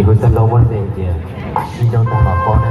Kuv txog nrau muab ntes tias sib nrau tag mam paub ne.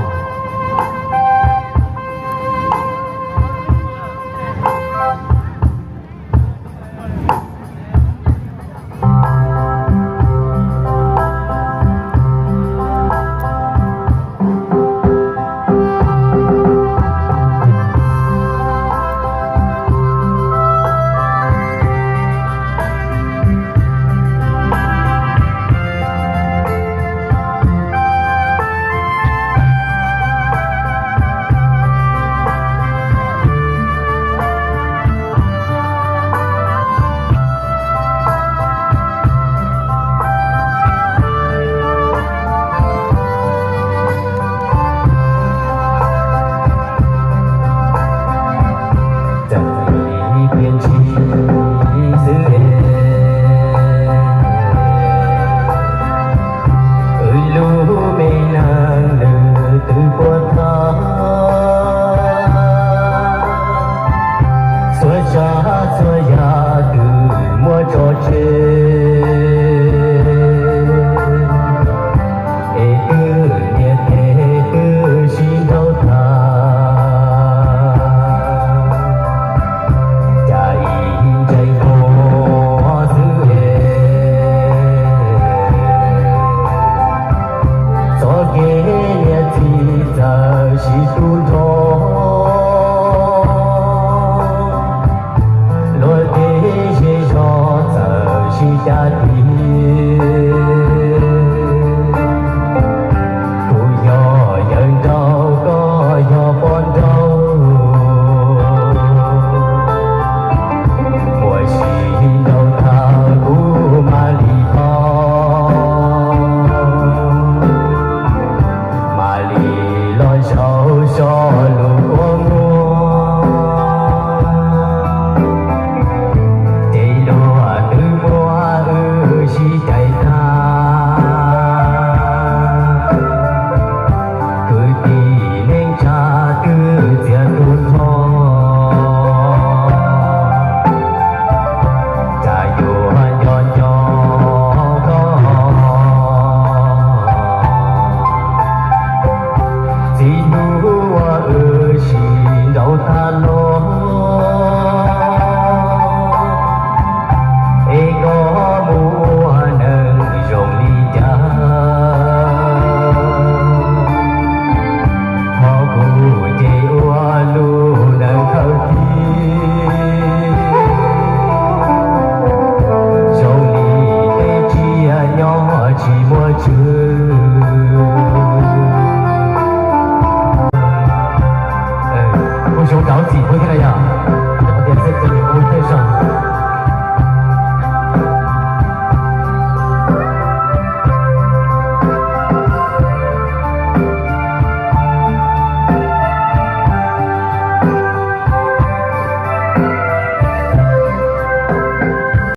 Txawm li tiam sis xwb es, wb lub me neej nws twb puas tag. Txhua tsav txhua yam twb muab tso tseg, es twb niam tes twb sib nrau tag. Cas ib ntsais muag xwb es, txoj kev niam txiv txawm sib tu nrho, luag tej zej zog txawm sib cav tig.